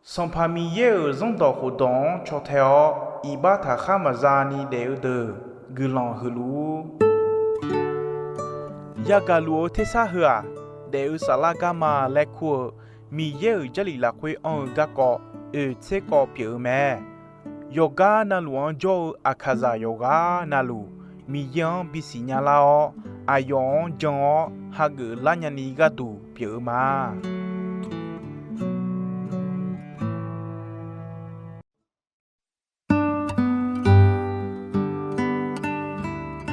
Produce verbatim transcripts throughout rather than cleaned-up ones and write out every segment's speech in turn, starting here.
Sanqpaq Miqyaer-euq zanrdawq khofdawq-anr caw tae-awr, iqbax taqkhar maqza ni daef-eu deuq guiqlanq huiq luf-ur. Yagaq luf-eu tersar heu-aq, daef-eu saflar garma laer kur-eu Miqyaer-euq Jarlif lafkhoer anr-eu garkawv oeq tser kawv pyeuf-eu mae. Yawqgar navluf-anr jawr-eu aqkaqzaq yawqghaq navluf, Miqyaer-anr bisiq nya lar-awr, aqyawf-anr jan-awr hageuf lar nyani gharduq pyeuf-eu ma.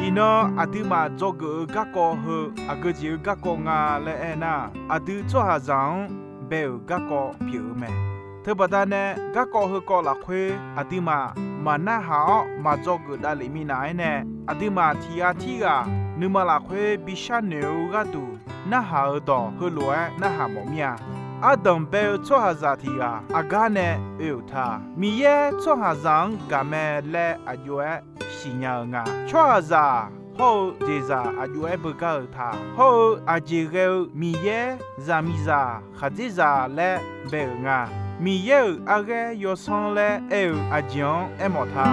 Iqnan aqduimaf dzawgeuf-eu garkawv heu aqgeu jeq-eu garkawv nga laer aernar, aqdui tsawrhaqzaq-anr bae-euq garkawv pyeuf-eu mae. Teubaqda nae garkawv heukawv lafkhoer aqduimaf maq narhaq-awr maq dzawgeuf davlef minav-aer nae, aqduimaf tiq ghaq tirghaq nuima lafkhoer bi sharnoeq-eu gharduq narhaq-eu dawq heulof-aer narhaq mawf mir-a. Ardanq bae-eu tsawrhaqzaq tiq ghaq aqgar nae oe-euq ta. Miqyaer tsawrhaqzaq-anr gaq mae laer aqjox-aer siqnya-eu nga. Tsawrhaqzaq hawr-eu jeqzaq aqjox-aer beugar-euq ta. Hawr-eu aqjeq ghae-eu Miqyaer zaqmiqzaq khaqdzerzaq laer bae-euq nga. Miqyaer-euq arghaer yawsanr laer aer-eu aqjeq-anr aermawf ta.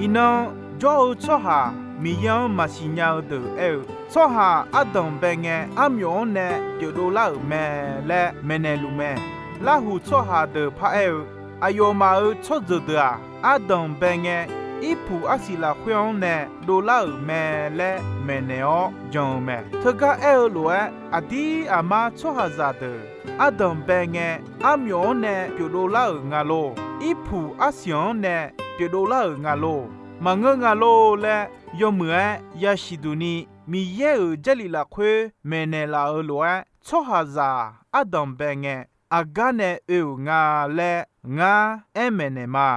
Iqnan jawr-eu tsawrhaq Miqyaer-anr maqsiq nya-eu deuq aer-eu, tsawrhaq ardanq bae ngae armyawf-anr nae pyeufdov lar-euq mae laer maeqnaeq luf mae. Larhuq tsawrhaq deuq paraer-eu, aqyawfmaf-euq tsawrjeuq deuq-aq, ardanq bae ngae, irpuq arsiq lafkhoer-anr nae dovlar-euq mae laer maeqnaeq-awr jan-eu mae. Teugar aer-eu lof-aer, aqdir aqmar tsawrhaqzaq deuq ardanq bae ngae, armyawf-anr nae pyeufdov lar-euq nga lor. Irpuq arsiq-anr nae pyeufdov lar-euq nga lor. Maqngeur nga lor laer yawmuiq-aer yasiq duq ni, Miqyaer-euq Jarlif lafkhoer maeqnaeq laf-euq lof-aer, tsawrhaqzaq ardanq bae ngae, aqgar nae oe-euq nga laer ngar aer maeqnaeq ma.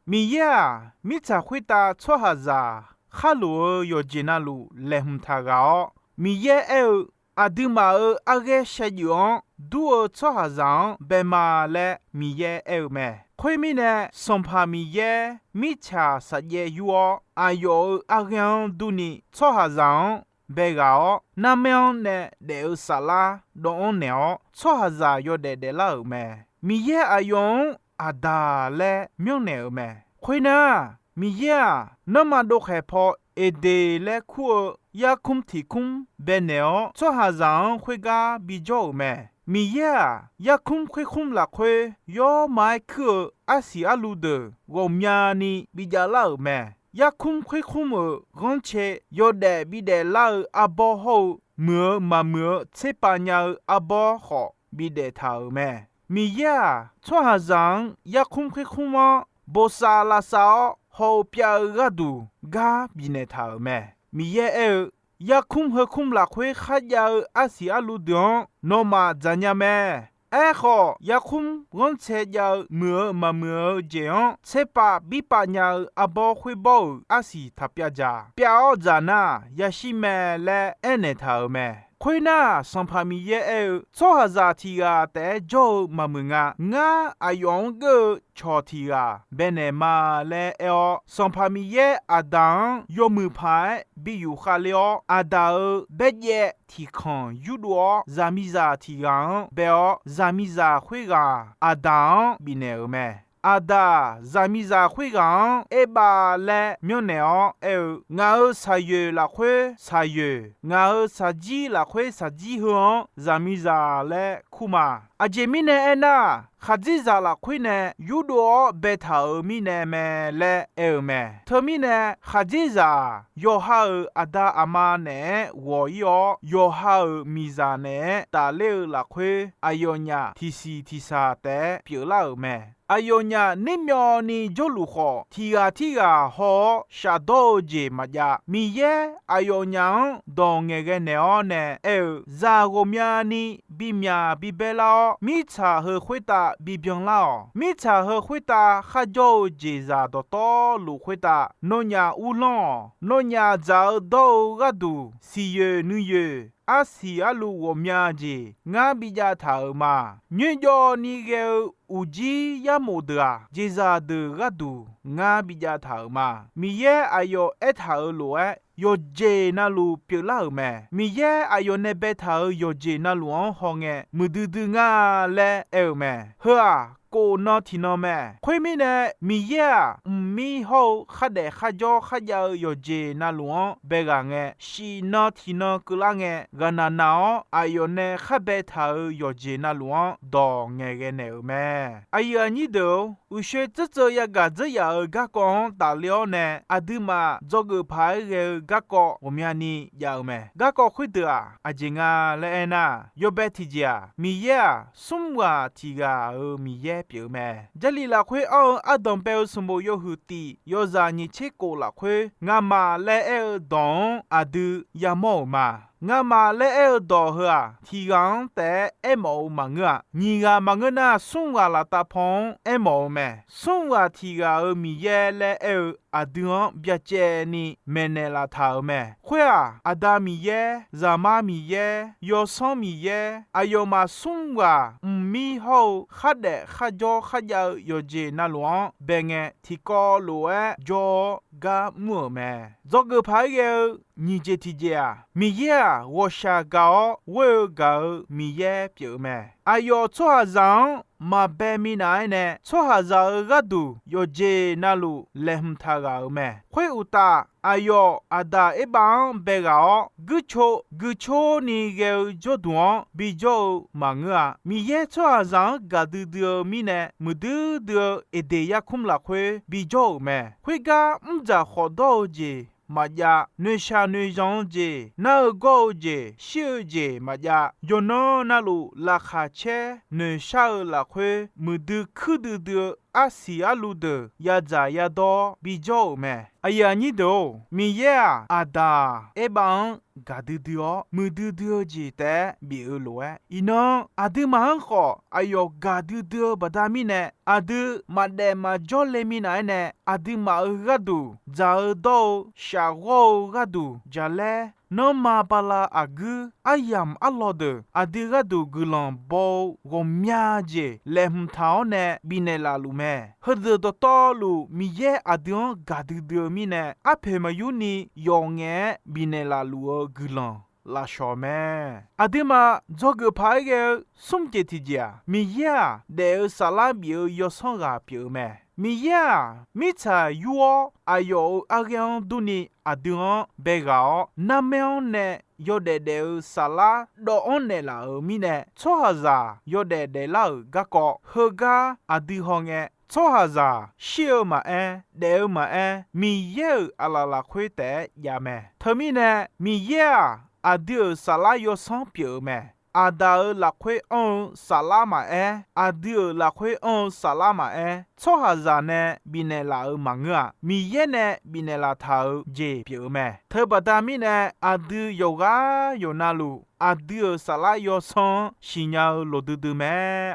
Miqyaer-aq, mirtsaq khoertav tsawrhaqzaq khar loq-eu yawqjeq navluf laeqhmq taq ghaq-awr, Miqyaer aer-eu, aqduimaf-euq arghaer shaevdzeuf-anr dur-eu tsawrhaqzaq-anr bae ma laer Miqyaer aer-eu mae. Khoermirnae, Sanqpaq Miqyaer mirtsaq safjaev yur-awr, aqyawf-euq arghaer-anr durni tsawrhaqzaq-anr bae ghaq-awr, narmaer-anr nae daef-eu saflar dawv-anr naeq-awr, tsawrhaqzaq yawdaef daeflar-euq mae. Miqyaer aqyawf-anr Aqdaq laer myanrnaeq-euq mae. Khoernar, Miqyaer-aq, nanrma dovkhaeq paw Eqdeq laer kur-eu yarkmr tiq kmr baenaeq-awr, tsawrhaqzaq-anr khoergar bijawr-euq mae. Miqyaer-aq, yarkmr khoerkmr lafkhoer yawrma-aer kuir-eu arsiq arluv deuq ghawqmyani bijav lar-euq mae. Yarkmr khoerkmr-euq ghanrcae yawdaef bidaef lar-eu arbawr hawr-eu, muiq-eu maqmuiq-eu tserpav nya-eu arbawr khawf bidaef taq-euq mae. Miqyaer-aq, tsawrhaqzaq-anr yarkmr khoerkmr-anr bosav lavsav-awr haw-eu pyav-eu gharduq gar bifnaeq taq-euq mae. Miqyaer aer-eu, yarkmr heukmr lafkhoer kharjav-eu arsiq arluv deuq-anr nawmaf dzaqnya mae. Aerkhawf, yarkmr ghanrcae jav-eu muiq-eu maqmuiq-eu jeq-anr tserpav birpav nya-eu arbawr khoerbawr-euq arsiq taq pyavdzaq. Pyav-awr dzaq nar, yashir mae laer aernaeq taq-euq mae. Khoernar, Sanqpaq Miqyaer aer-eu, tsawrhaqzaq tiq ghaq taef-aer jawr-eu maqmuiq nga. Ngar aqyawf-anr geur-eu cawq tiq ghaq baenaeq ma laer aer-awr, Sanqpaq Miqyaer Aqdaq-anr yawmuiq paq-aer bi yufkhav ler-awr, Aqdaq-euq baerjaev tiq kanq yurdov-awr, zaqmiqzaq tiq ghaq-anr bae-awr, zaqmiqzaq khoerghaq Aqdaq-anr bifnaeq-euq mae. Aqdaq zaqmiqzaq khoerghaq-anr Erbav laer myanrnaeq-awr aer-eu, ngaq-euq shaqyoeq lafkhoer shaqyoeq, ngaq-euq shaqjir lafkhoer shaqjir heu-anr zaqmiqzaq laer kur ma. Aqjeq mirnae aernar, khaqdzerzaq lafkhoer nae yurdov-awr baetaq-euq mirnae mae laer aer-eu mae. Teumirnae, khaqdzerzaq-aq, yawqha-euq aqda aqma naeq-aer ghawq-ir-awr, yawqha-euq miqzaq naeq-aer tafler-eu lafkhoer aqyawfnyaf tiqsiq tiqsaq taef-aer pyeuflar-euq mae. Aqyawfnyaf nermyawvni jawrluf khawf, tiq ghaq tirghaq haw-awr shafdawr-eu jeq maqjav. Miqyaer aqyawfnyaf-anr dawq ngaeqghae naeq-awr nae aer-eu, zaq ghawqmyani bimyaq bibae lar-awr, mirtsaq heu khoertav bibyan lar-awq. Mirtsaq heu khoertav kharjawr-eu jeqzaq dawqtawvluf khoertav nawnyaf uvlanr-awq. Nawnyaf dzaq-eu dawr-eu gharduq, siqyoeq nuiyoeq, arsiq arluv ghawqmya jeq ngar bijav taq-euq ma. Nyoerjawvni ghae-eu uqjir yarmof deuq-aq, jeqzaq deuq gharduq ngar bijav taq-euq ma. Miqyaer aqyawf aertaq-euq lof-aer, yawqjeq navluf pyeuflar-euq mae. Miqyaer aqyawf nae baetaq-euq yawqjeq navluf-anr hawngae muiqdui dui nga laer aer-eu mae. Heu-aq, kof nan tiqnan mae. Khoermirnae, Miqyaer-aq, mqmir hawr-eu khardaef kharjawr kharjav-eu yawqjeq navluf-anr bae ghaq ngae, shif nan tiqnan keuvlar ngae, ghaqnaq naq-awr aqyawf nae khar baetaq-euq yawqjeq navluf-anr dawq ngaeqghae naeq-euq mae. Aqyuif aqnyir deuq-or, uqshoe tseurtseuv yagaq dzeur yaf-euq garkawv-anr tafler-awr nae, aqduimaf dzawgeuf paq-aer ghae-eu garkawv ghawqmyani jav-eu mae. Garkawv khoerdeuq-aq, aqjeq nga laer aernar, yawbae tiqjeq-aq, Miqyaer-aq, smr ghaq tiq ghaq-euq Miqyaer pyeuf-eu mae. Jarlif lafkhoer anr-eu ardanq bae-eu sanqbof yawhuiq tif yawzaq nyiq tser kof lafkhoer, ngamaf laer aer-eu dawq-anr aqdui yamawr-euq ma. Ngamaf laer aer-eu dawq heu-aq, tiq ghaq-anr taef-aer aermawf-eu maqngeur-a. Nyiq ghaq maqngeur nar, smr ghaq laftav paw-anr aermawf-eu mae. Smr ghaq tiq ghaq-euq Miqyaer laer aer-eu aqdui-anr byacaevni maeqnaeq laftaq-euq mae. Khoer-aq, Aqda Miqyaer, Zaqmar Miqyaer, Yawsanr Miqyaer, aqyawfmaf smr ghaq mqmir hawr-eu khardaef kharjawr kharjav-eu yawqjeq navluf-anr bae ngae, tiqkawv lof-aer jawr-awr gar mr-euq mae. Dzawgeuf paq-aer ghae-eu nyiq jeq tiqjeq-aq, Miqyaer-aq, ghawqshaq gaq-awr ghoer-eu gaq-eu Miqyaer pyeuf-eu mae. Aqyawf tsawrhaqzaq-anr maqbae minav-aer nae, tsawrhaqzaq-euq gharduq yawqjeq navluf laeqhmq taq ghaq-euq mae. Khoeruqtaf, aqyawf Aqdaq Erbav-anr bae ghaq-awr, guirco guicor ni ghae-eu jawrduq-anr bijawr-eu maqngeur-a. Miqyaer tsawrhaqzaq-anr gaqdui dui-eu mirnae, muiqdui dui-eu Eqdeq yarkmr lafkhoer bijawr-euq mae. Khoergar mrdzaq khawf dawr-eu jeq maqjav, noeqshaq noeqzanq-eu jeq, nar-eu gawr-eu jeq, shir-eu jeq maqjav, yawqnan navluf laqkhaq caer noeqshar-eu lafkhoer, muiqdui kuir duidui-eu arsiq arluv deuq yadzaq yadawr bijawr-euq mae. Aqyuif aqnyir deuq-or, Miqyaer-aq, Aqdaq Erbav-anr gaqdui dui-awr, muiqdui dui-eu jeq taef-aer bif-eu lof-aer, iqnan aqduimaf-anr khawf aqyawf gaqdui dui-eu baqda mirnae, aqdui maqdaef maqjawr le minav-aer nae, aqduimaf-euq gharduq dzaq-eu dawr-eu shafghawr-eu gharduq jaqlaer, nanrma bala aqguir aryamq arlaw deuq aqdui gharduq guiqlanq baw-eu ghawqmya jeq laeqhmq taq-awr nae bifnaeq laf luf mae. Heudeuq dawqtawvluf Miqyaer aqdui-anr gaqdui dui-eu mirnae, arpoeq maqyur ni yawf ngaef-aer bifnaeq laf luf-eu guiqlanq lafshawq mae. Aqduimaf dzawgeuf paq-aer ghae-eu smr jeq tiqjeq-aq, Miqyaer-aq, daef-eu saflar bif-eu yawsanr ghaq pyeuf-eu mae. Miqyaer-aq, mirtsaq yur-awr aqyawf-euq arghaer-anr durni aqdui-anr bae ghaq-awr, narmaer-anr nae yawdaef daef-eu saflar dawv-anr naeqlaf-euq mirnae, tsawrhaqzaq yawdaef daeflar-euq garkawv heugar aqdui hawngae, tsawrhaqzaq shir-eu maqaer, daef-eu maqaer, Miqyaer-euq aqlaf lafkhoer taef-aer jav mae. Teumirnae, Miqyaer-aq, aqdui-euq saflar yawsanr pyeuf-eu mae. Aqdaq-euq lafkhoer anr-eu saflar maqaer, aqdui-euq lafkhoer anr-eu saflar maqaer, tsawrhaqzaq nae bifnaeq laf-euq maqngeur-aq, Miqyaer nae bifnaeq laftaq-euq jeq pyeuf-eu mae. Teubaqda mirnae, aqdui yawqghaq yawqnavluf, aqdui-euq saflar yawsanr-anr siqnya-eu loqdui dui mae.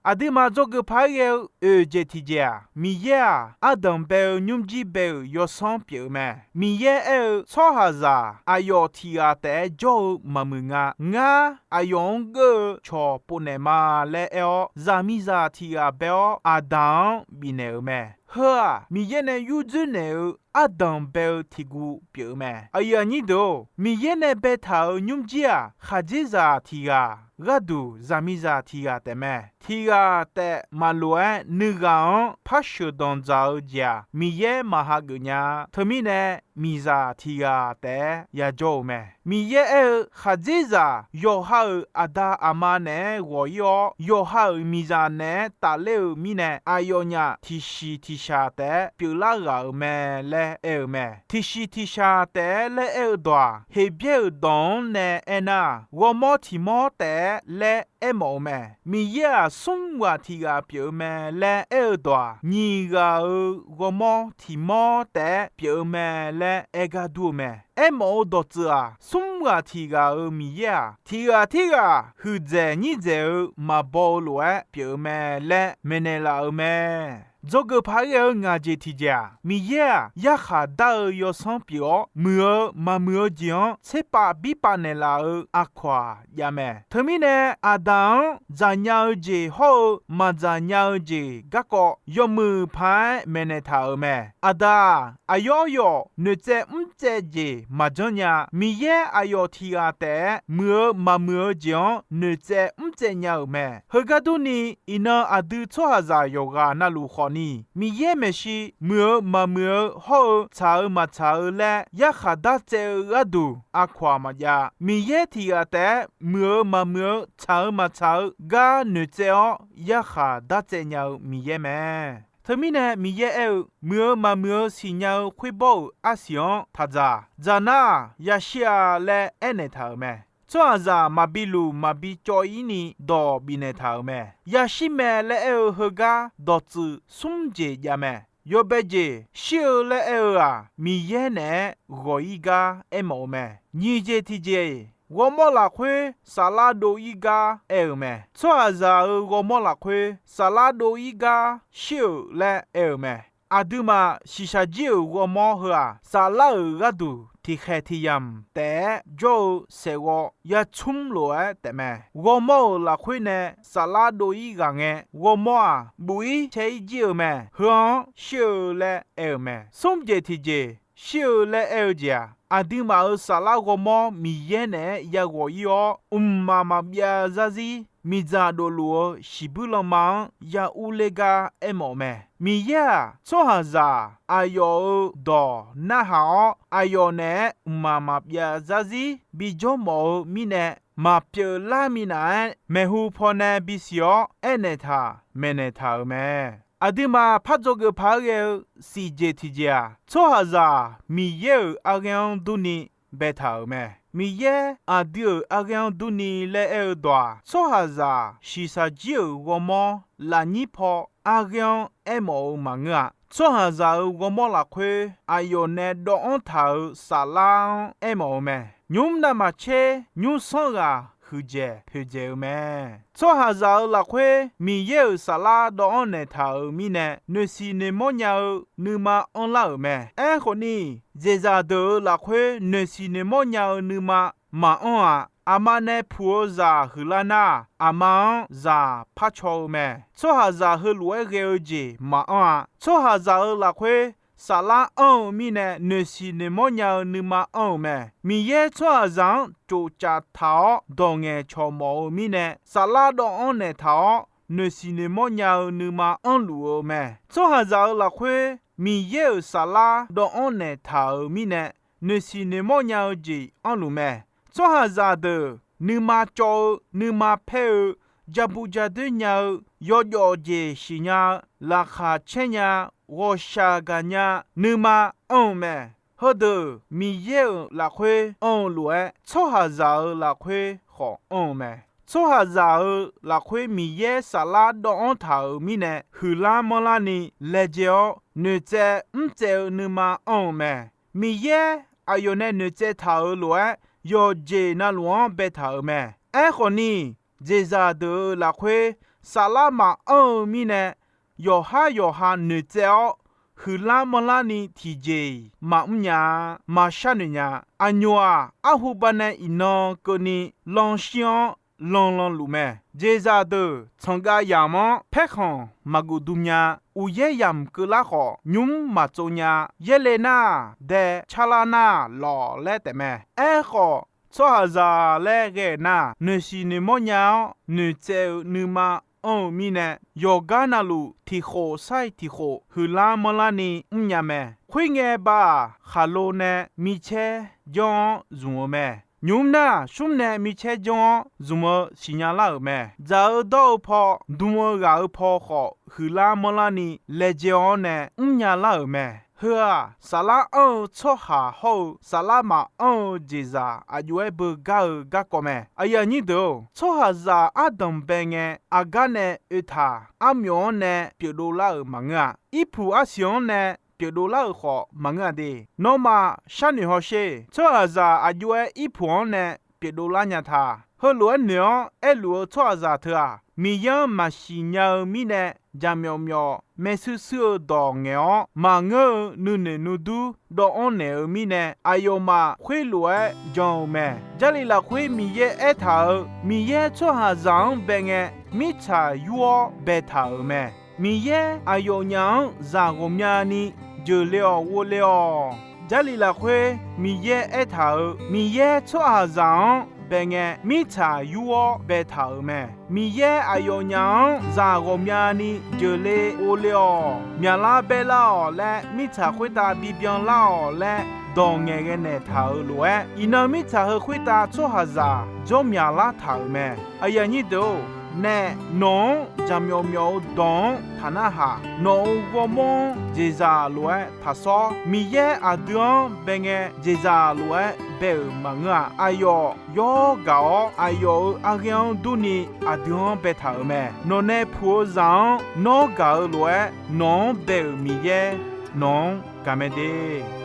Aqduimaf dzawgeuf paq-aer ghae-eu oeq jeq tiqjeq-aq, Miqyaer-aq, ardanq bae-eu nymrjir bae-euq yawsanr pyeuf-eu mae. Miqyaer aer-eu, tsawrhaqzaq aqyawf tiq ghaq taef-aer jawr-eu maqmuiq nga. Ngar aqyawf-anr geur-eu cawq povnaeq ma laer aer-awr, zaqmiqzaq tiq ghaq bae-awr Aqdaq-anr bifnaeq-euq mae. Heu-aq, Miqyaer nae yurdzoer naeq-eu ardanq bae-eu tiq guv pyeuf-eu mae. Aqyuif aqnyir deuq-or, Miqyaer nae baetaq-euq nymrjir-aq, khaqdzerzaq tiq ghaq gharduq zaqmiqzaq tiq ghaq taef mae. Tiq ghaq taef maqlof-aer nuighaq-anr par sheuqdanq dzaq-eu jeq-aq, Miqyaer maqha geuf nya-a. Teumirnae, miqzaq tiq ghaq taef-aer yajawr-eu mae. Miqyaer aer-eu, khaqdzerzaq yawqha-euq aqda aqma naeq-aer ghawq-ir-awr, yawqha-euq miqzaq naeq-aer tafler-euq mirnae, aqyawfnyaf tiqshiq tiqshaq taef-aer pyeuflar ghaq-euq mae laer aer-eu mae. Tiqshiq tiqshaq taef-aer laer aer-eu dawq-aq, Heqbyaer-euq dawq-anr nae aernar, ghawrmawr tiqmawr taef-aer laer aermawf-eu mae. Miqyaer-aq, smr ghaq tiq ghaq pyeuf-eu mae laer aer-eu dawq-aq, nyiq ghaq-euq ghawrmawr tiqmawr taef-aer pyeuf-eu mae laer aer gar dur-eu mae. Aermawf-eu dawqtsuif-aq, smr ghaq tiq ghaq-euq Miqyaer-aq, tiq ghaq tirghaq huiqdzaeq nyirdzaeq-eu maqbaw-eu lof-aer pyeuf-eu mae laer maeqnaeq laf-euq mae. Dzawgeuf paq-aer ghae-eu ngaq jeq tiqjeq-aq, Miqyaer-aq, yarkhaq dar-eu yawsanr pyeuf-awr, muiq-eu maqmuiq-eu jeq-anr tserpav birpav naeqlaf-eu aqkawq-aq jav mae. Teumirnae, Aqdaq-anr dzaqnya-eu jeq hawr-eu maqdzaqnya-eu jeq garkawv yawmuiq paq-aer maeqnaeq taq-euq mae. Aqdaq-aq, aqyawf yawf noeqtsaev mrtsaev jeq maqjanr nya. Miqyaer aqyawf tiq ghaq taef-aer muiq-eu maqmuiq-eu jeq-anr noeqtsaev mrtsaev nya-euq mae. Heugar durni, iqnan aqdui tsawrhaqzaq yawqghaq navluf khawfni, Miqyaer maeqshi muiq-eu maqmuiq-eu hawr-eu tsaq-eu maqtsaq-eu laer yarkhaq dar tsaev-eu gharduq aqkawq-aq maqjav. Miqyaer tiq ghaq taef-aer muiq-eu maqmuiq-eu tsaq-eu maqtsaq-eu gar noeqtsaev-awr yarkhaq dar tsaev nya-eu Miqyaer mae. Teumirnae Miqyaer aer-eu, muiq-eu maqmuiq-eu siqnya-eu khoerbawr-euq arsiq-anr taqdzaq. Dzaq nar-aq, yashir-a laer aernaeq taq-euq mae. Tsawrhaqzaq maqbi luq maqbi cawv-ir ni dawq bifnaeq taq-euq mae. Yashir mae laer aer-eu heugar dawqtsuif smr jeq jav mae. Yawbae jeq shir-eu laer aer-eu-aq, Miqyaer naeq-aer ghawq-ir gar aermawf-eu mae. Nyiq jeq tiqjeq, ghawrmawr lafkhoer saflar dov-ir gar aer-euq mae. Tsawrhaqzaq-euq ghawrmawr lafkhoer saflar dov-ir gar shir-euq laer aer-euq mae. Aqduimaf shiqshaq jir-euq ghawrmawr heu-aq, saflar-euq gharduq tiqkhaeq tiqyamq taef-aer jawr-eu saeqghawv ya tsmr lof-aer taefmae. Ghawrmawr-euq lafkhoer nae saflar dov-ir ghaq ngae, ghawrmawr-aq, buf-ir cae-ir jir-eu mae. Heu-anr shir-eu laer aer-euq mae. Smr jeq tiqjeq, shir-eu laer aer-eu jeq-aq, aqduimaf-euq saflar ghawrmawr Miqyaer naeq-aer yaghawq-ir-awr, mqmaq maqbyav zarzir miqdzaq dofluf-eu shiqbuir lanma-anr ya urler gar aermawf-eu mae. Miqyaer-aq, tsawrhaqzaq aqyawf-euq dawq narhaq-awr, aqyawf naeq-aer mqmaq maqbyav zarzir bijawr mawf-eu mirnae, maqpyeuf lar minav-aer maeqhu pawnae bisiq-awr aernaeq taq maeqnaeq taq-euq mae. Aqduimaf par dzawgeuf paq-aer ghae-eu siq jeq tiqjeq-aq, tsawrhaqzaq Miqyaer-euq arghaer-anr durni baetaq-euq mae. Miqyaer aqdui-euq arghaer-anr durni laer aer-eu dawq-aq, tsawrhaqzaq shiqshaq jir-euq ghawrmawr lafnyir paw arghaer-anr aermawf-eu maqngeur-a. Tsawrhaqzaq-euq ghawrmawr lafkhoer aqyawf nae dawvanr taq-euq saflar-anr aermawf-eu mae. Nymr navmaqtser nymrsanr ghaq huiqdzaeq poeqdzaeq-eu mae. Tsawrhaqzaq-euq lafkhoer Miqyaer-euq saflar dawvanr naeqtaq-euq mirnae, noeqsiq noeqmawr nya-eu nuima anrlar-euq mae. Aerkhawfni, jeqzaq deuq-euq lafkhoer noeqsiq noeqmawr nya-eu nuima maqanr-aq, aqma nae puq-eu zaq huiqlar nar, aqma-anr zaq parcaw-eu mae. Tsawrhaqzaq heulof-aer ghae-eu jeq maqanr-a. Tsawrhaqzaq-euq lafkhoer saflar anr-eu mirnae noeqsiq noeqmawr nya-eu nuima anr-eu mae. Miqyaer tsawrhaqzaq-anr tsofcaf taq-awr dawq ngaeqcawq mawf-eu mirnae, saflar dawvanr naeqtaq-awr noeqsiq noeqmawr nya-eu nuima anrluf-eu mae. Tsawrhaqzaq-euq lafkhoer Miqyaer-euq saflar dawvanr naeqtaq-euq mirnae, noeqsiq noeqmawr nya-eu jeq anrluf mae. Tsawrhaqzaq deuq nuima cawv-eu, nuima paer-eu, jabu jadoer nya-eu, yawjawf jeq siqnya-eu, laqkhaq caer nya, ghawqshaq gaqnya, nuima anr-eu mae. Heudeuq Miqyaer-euq lafkhoer anr-eu lof-aer, tsawrhaqzaq-euq lafkhoer khawf anr-eu mae. Tsawrhaqzaq-euq lafkhoer Miqyaer saflar dawvanr taq-euq mirnae, huiqlar manrlarni laejae-awr, noeqtsaev mrtsaev-eu nuima anr-eu mae. Miqyaer aqyawf nae noeqtsaev taq-euq lof-aer, yawqjeq navluf-anr baetaq-euq mae. Aerkhawfni, jeqzaq deuq-euq lafkhoer saflar maqanr-eu mirnae, yawqhar yawqha noeqtsaev-awr, huiqlar manrlarni tiqjeq-iq maqmr nya-a, maqshar noeq nya-a. Aqnyoq-aq, arhu banae iqnan keuvni lanshir-anr lanlan luf mae. Jeqzaq deuq tsanqgav yamq-anr paerkhanq maqguf dm nya-a. Uqyaer yamq keuvlar khawf, nymr maqtsov nya-a. Yaerle nar-aq dae, carlar nar-aq lawq laer taefmae. Aerkhawf, tsawrhaqzaq laer ghae-euq nar, noeqsiq noeqmawr nya-awr, noeqtsaev-eu nuima anr-eu mirnae, yawqgar navluf tiqkhof sar-iq tiqkhof huiqlar manrlarni mrnya mae. Khoerngae ba-aq, khaqlo nae micaer janr-awr zmq-eu mae. Nymr nar, smr nae micaer janr-awr zmq-eu siqnya lar-euq mae. Dzaq-eu dawr-eu paw, dm-eu ghaq-eu paw khawf, huiqlar manrlarni laejae-awr nae mrnya lar-euq mae. Heu-aq, saflar anr-eu tsawrhaq hawr-eu saflar maqanr-eu jeqzaq aq jov-aer beugar-eu garkawv mae. Aqyuif aqnyir deuq-or, tsawrhaqzaq ardanq bae ngae, aqgar nae oe taq, armyawf-anr nae pyeufdov lar-euq maqngeur-a. Irpuq arsiq-anr nae pyeufdov lar-euq khawf maqngeur-a de. Nawmaf sharnoeq hawsher. Tsawrhaqzaq aq jov-aer irpuq-anr nae pyeufdov lar nya ta. Heulof-aer noeq-awr aerluf-eu tsawrhaqzaq teu-aq, Miqyaer-anr maqsiq nya-eu mirnae, jaqmyawf myawf maershuir shuir-eu dawq ngaeq-awr maqngeur-eu nuinoeq nuidur dawvanr naeq-eu mirnae, aqyawfmaf khoerlof-aer jan-eu mae. Jarlif lafkhoer Miqyaer aertaq-euq, Miqyaer tsawrhaqzaq-anr bae ngae, mirtsaq yur-awr baetaq-euq mae. Miqyaer aqyawfnyaf-anr zaq ghawqmyani jeuqle-awq ghovle-awq. Jarlif lafkhoer Miqyaer aertaq-euq, Miqyaer tsawrhaqzaq-anr bae ngae, mirtsaq yur-awr baetaq-euq mae. Miqyaer aqyawfnyaf-anr zaq ghawqmyani jeuqle ghovle-awq. Myaqlar baerlar-awq laer mirtsaq khoertav bibyan lar-awq laer dawq ngaeqghae naeqtaq-euq lof-aer, iqnan mirtsaq heu khoertav tsawrhaqzaq jawr myaqlar taq-euq mae. Aqyuif aqnyir deuq-or, nae nawq-anr jaqmyawf myawf-eu dawq-anr taq narhaq. Nawq-euq ghawrmawr-anr jeqzaq lof-aer taq sawr. Miqyaer aqdui-anr bae ngae jeqzaq lof-aer bae-euq maqngeur-aq, aqyawf yawr gaq-awr aqyawf-euq arghaer-anr durni aqdui-anr baetaq-euq mae. Nawq nae puq-eu zaq-anr nawr gaq-eu lof-aer nawq-anr bae-euq Miqyaer nawq-anr gaq mae de.